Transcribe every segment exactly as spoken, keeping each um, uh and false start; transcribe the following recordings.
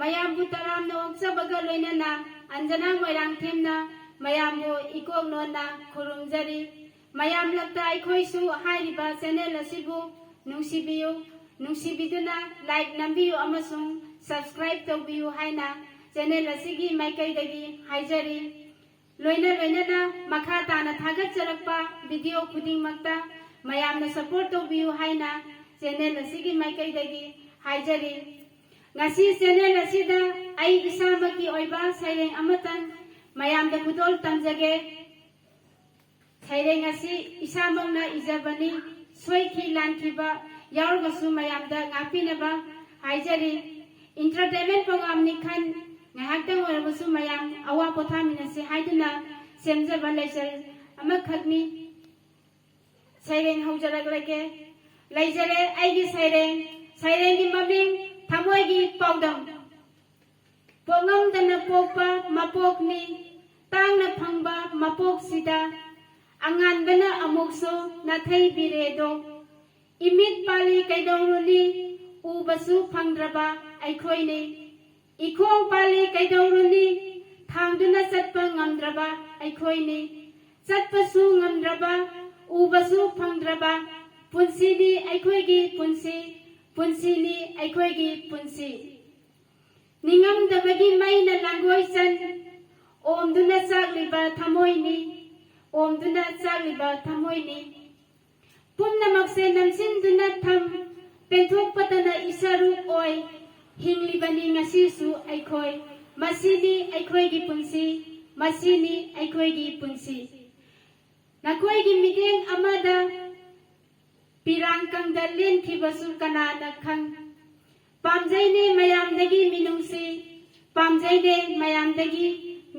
ꯃꯌꯥꯝꯕꯨ ꯇꯔꯥꯝꯅ ꯑꯣꯛꯆꯕꯒ ꯂꯣꯏꯅꯅ ꯑꯟꯖꯅꯥ ꯃꯣꯏꯔꯥꯡꯊꯦꯝꯅ ꯃꯌꯥꯝꯕꯨ ꯏꯀꯣꯛ ꯅꯣꯟꯅ ꯈꯨꯔꯨꯝꯖꯔꯤ꯫ ꯃꯌꯥꯝ ꯂꯛꯇ ꯑꯩꯈꯣꯏꯁꯨ ꯍꯥꯏꯔꯤꯕ ꯆꯦꯅꯦꯜ ꯑꯁꯤꯕꯨ ꯅꯨꯡꯁꯤꯕꯤꯌꯨ, ꯅꯨꯡꯁꯤꯕꯤꯗꯨꯅ ꯂꯥꯏꯛ ꯅꯝꯕꯤꯌꯨ ꯑꯃꯁꯨꯡ ꯁꯕꯁꯀ꯭ꯔꯥꯏꯕ ꯇꯧꯕꯤꯌꯨ ꯍꯥꯏꯅ ꯆꯦꯅꯦꯜ ꯑꯁꯤꯒꯤ ꯃꯥꯏꯀꯩꯗꯒꯤ ꯍꯥꯏꯖꯔꯤ꯫ ꯂꯣꯏꯅ ꯂꯣꯏꯅꯅ ꯃꯈꯥ ꯇꯥꯅ ꯊꯥꯒꯠꯆꯔꯛꯄ ꯚꯤꯗꯤꯑꯣ ꯈꯨꯗꯤꯡꯃꯛꯇ ꯃꯌꯥꯝꯅ ꯁꯄꯣꯔꯠ ꯇꯧꯕꯤꯌꯨ ꯍꯥꯏꯅ ꯆꯦꯅꯦꯜ ꯑꯁꯤꯒꯤ ꯃꯥꯏꯀꯩꯗꯒꯤ ꯍꯥꯏꯖꯔꯤ꯫ ꯉꯁꯤ ꯆꯦꯅꯦꯜ ꯑꯁꯤꯗ ꯑꯩ ꯏꯁꯥꯃꯛꯀꯤ ꯑꯣꯏꯕ ꯁꯩꯔꯦꯡ ꯑꯃꯇꯪ ꯃꯌꯥꯝꯗ ꯈꯨꯗꯣꯜ ꯇꯝꯖꯒꯦ꯫ ꯁꯩꯔꯦꯡ ꯑꯁꯤ ꯏꯁꯥꯃꯛꯅ ꯏꯖꯕꯅꯤ꯫ ꯁꯣꯏꯈꯤ ꯂꯥꯟꯈꯤꯕ ꯌꯥꯎꯔꯒꯁꯨ ꯃꯌꯥꯝꯗ ꯉꯥꯛꯄꯤꯅꯕ ꯍꯥꯏꯖꯔꯤ꯫ ꯏꯟꯇꯔꯇꯦꯟꯃꯦꯟ ꯄ꯭ꯔꯣꯒ꯭ꯔꯥꯝꯅꯤ ꯈꯟ ꯉꯥꯏꯍꯥꯛꯇꯪ ꯑꯣꯏꯔꯕꯁꯨ ꯃꯌꯥꯝ ꯑꯋꯥ ꯄꯣꯊꯥꯃꯤꯟꯅꯁꯤ ꯍꯥꯏꯗꯨꯅ ꯁꯦꯝꯖꯕ ꯂꯩꯆꯜ ꯑꯃꯈꯛꯅꯤ꯫ ꯁꯩꯔꯦꯡ ꯍꯧꯖꯔꯛꯂꯒꯦ꯫ ꯂꯩꯖꯔꯦ ꯑꯩꯒꯤ ꯁꯩꯔꯦꯡ꯫ ꯁꯩꯔꯦꯡꯒꯤ ꯃꯃꯤꯡ ꯊꯃꯣꯏꯒꯤ ꯄꯥꯎꯗꯝ꯫ ꯄꯣꯛꯉꯝꯗꯅ ꯄꯣꯛꯄ ꯃꯄꯣꯛꯅꯤ꯫ ꯇꯥꯡꯅ ꯐꯪꯕ ꯃꯄꯣꯛꯁꯤꯗ ꯑꯉꯥꯟꯕꯅ ꯑꯃꯨꯛꯁꯨ ꯅꯥꯊꯩꯕꯤꯔꯦꯗꯣ꯫ ꯏꯃꯤꯠ ꯄꯥꯜꯂꯤ ꯀꯩꯗꯧꯔꯨꯅꯤ? ꯎꯕꯁꯨ ꯐꯪꯗ꯭ꯔꯕ ꯑꯩꯈꯣꯏꯅꯤ꯫ ꯏꯈꯣꯡ ꯄꯥꯜꯂꯤ ꯀꯩꯗꯧꯔꯨꯅꯤ? ꯊꯥꯡꯗꯨꯅ ꯆꯠꯄ ꯉꯝꯗ꯭ꯔꯕ ꯑꯩꯈꯣꯏꯅꯤ꯫ ꯆꯠꯄꯁꯨ ꯉꯝꯗ꯭ꯔꯕ, ꯎꯕꯁꯨ ꯐꯪꯗ꯭ꯔꯕ ꯄꯨꯟꯁꯤꯅꯤ ꯑꯩꯈꯣꯏꯒꯤ ꯄꯨꯟꯁꯤ, ꯄꯨꯟꯁꯤꯅꯤ ꯑꯩꯈꯣꯏꯒꯤ ꯄꯨꯟꯁꯤ꯫ ꯅꯤꯡꯉꯝꯗꯕꯒꯤ ꯃꯩꯅ ꯂꯥꯡꯒꯣꯏ ꯆꯟ ꯑꯣꯝꯗꯨꯅ ꯆꯥꯛꯂꯤꯕ ꯊꯃꯣꯏꯅꯤ, ꯑꯣꯝꯗꯨꯅ ꯆꯥꯛꯂꯤꯕ ꯊꯃꯣꯏꯅꯤ꯫ ꯄꯨꯝꯅꯃꯛꯁꯦ ꯅꯝꯁꯤꯟꯗꯨꯅ ꯊꯝ, ꯄꯦꯟꯊꯣꯛꯄꯇꯅ ꯏꯁꯔꯨꯛ ꯑꯣꯏ꯫ ꯍꯤꯡꯂꯤꯕꯅꯤ ꯉꯁꯤꯁꯨ ꯑꯩꯈꯣꯏ꯫ ꯃꯁꯤꯅꯤ ꯑꯩꯈꯣꯏꯒꯤ ꯄꯨꯟꯁꯤ, ꯃꯁꯤꯅꯤ ꯑꯩꯈꯣꯏꯒꯤ ꯄꯨꯟꯁꯤ꯫ ꯅꯈꯣꯏꯒꯤ ꯃꯤꯠꯌꯦꯡ ꯑꯃꯗ ꯄꯤꯔꯥꯡ ꯀꯪꯗ ꯂꯦꯟꯈꯤꯕꯁꯨ ꯀꯅꯥꯅ ꯈꯪ? ꯄꯥꯝꯖꯩꯅꯦ ꯃꯌꯥꯝꯗꯒꯤ ꯃꯤꯅꯨꯡꯁꯤ, ꯄꯥꯝꯖꯩꯅꯦ ꯃꯌꯥꯝꯗꯒꯤ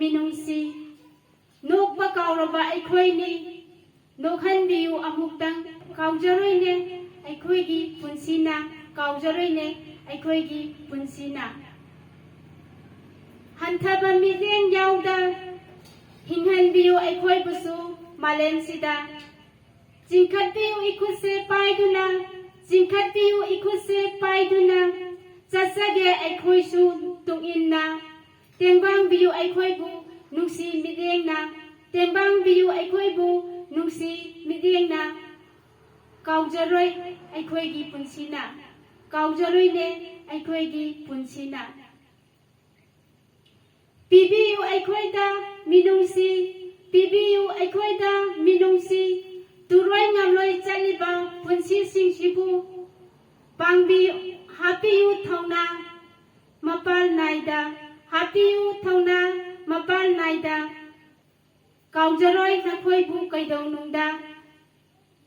ꯃꯤꯅꯨꯡꯁꯤ꯫ ꯅꯣꯛꯄ ꯀꯥꯎꯔꯕ ꯑꯩꯈꯣꯏꯅꯤ, ꯅꯣꯛꯍꯟꯕꯤꯌꯨ ꯑꯃꯨꯛꯇꯪ꯫ ꯀꯥꯎꯖꯔꯣꯏꯅꯦ ꯑꯩꯈꯣꯏꯒꯤ ꯄꯨꯟꯁꯤꯅ, ꯀꯥꯎꯖꯔꯣꯏꯅꯦ ꯑꯩꯈꯣꯏꯒꯤ ꯄꯨꯟꯁꯤꯅ꯫ ꯍꯟꯊꯕ ꯃꯤꯠꯌꯦꯡ ꯌꯥꯎꯗ ꯍꯤꯡꯍꯟꯕꯤꯌꯨ ꯑꯩꯈꯣꯏꯕꯨꯁꯨ ꯃꯥꯂꯦꯝꯁꯤꯗ꯫ ꯆꯤꯡꯈꯠꯄꯤꯌꯨ ꯏꯈꯨꯠꯁꯦ ꯄꯥꯏꯗꯨꯅ, ꯆꯤꯡꯈꯠꯄꯤꯌꯨ ꯏꯈꯨꯠꯁꯦ ꯄꯥꯏꯗꯨꯅ, ꯆꯠꯆꯒꯦ ꯑꯩꯈꯣꯏꯁꯨ ꯑꯩꯈꯣꯏꯕꯨ ꯅꯨꯡꯁꯤ ꯃꯤꯠꯌꯦꯡꯅ, ꯇꯦꯡꯕꯥꯡꯕꯤꯌꯨ ꯑꯩꯈꯣꯏꯕꯨ ꯅꯨꯡꯁꯤ ꯃꯤꯠꯌꯦꯡꯅ꯫ ꯀꯥꯎꯖꯔꯣꯏ ꯑꯩꯈꯣꯏꯒꯤ ꯄꯨꯟꯁꯤꯅ, ꯀꯥꯎꯖꯔꯣꯏꯅꯦ ꯑꯩꯈꯣꯏꯒꯤ ꯄꯨꯟꯁꯤꯅ꯫ ꯄꯤꯕꯤꯌꯨ ꯑꯩꯈꯣꯏꯗ ꯃꯤꯅꯨꯡꯁꯤ, ꯄꯤꯕꯤꯌꯨ ꯑꯩꯈꯣꯏꯗ ꯃꯤꯅꯨꯡꯁꯤ꯫ ꯇꯨꯔꯣꯏ ꯉꯝꯂꯣꯏ ꯆꯠꯂꯤꯕ ꯄꯨꯟꯁꯤꯁꯤꯡꯁꯤꯕꯨ ꯄꯥꯡꯕꯤ, ꯍꯥꯞꯄꯤꯌꯨ ꯊꯧꯅꯥ ꯃꯄꯥꯜ ꯅꯥꯏꯗ, ꯍꯥꯞꯄꯤꯌꯨ ꯊꯧꯅꯥ ꯃꯄꯥꯜ ꯅꯥꯏꯗ꯫ ꯀꯥꯎꯖꯔꯣꯏ ꯅꯈꯣꯏꯕꯨ ꯀꯩꯗꯧꯅꯨꯡꯗ꯫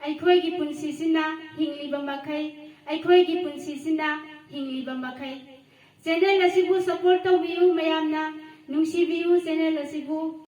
ꯑꯩꯈꯣꯏꯒꯤ ꯄꯨꯟꯁꯤꯁꯤꯅ ꯍꯤꯡꯂꯤꯕ ꯃꯈꯩ, ꯑꯩꯈꯣꯏꯒꯤ ꯄꯨꯟꯁꯤꯁꯤꯅ ꯍꯤꯡꯂꯤꯕ ꯃꯈꯩ꯫ ꯆꯦꯅꯦꯜ ꯑꯁꯤꯕꯨ ꯁꯄꯣꯔꯠ ꯇꯧꯕꯤꯌꯨ ꯃꯌꯥꯝꯅ, ꯅꯨꯡꯁꯤꯕꯤꯌꯨ ꯆꯦꯅꯦꯜ ꯑꯁꯤꯕꯨ꯫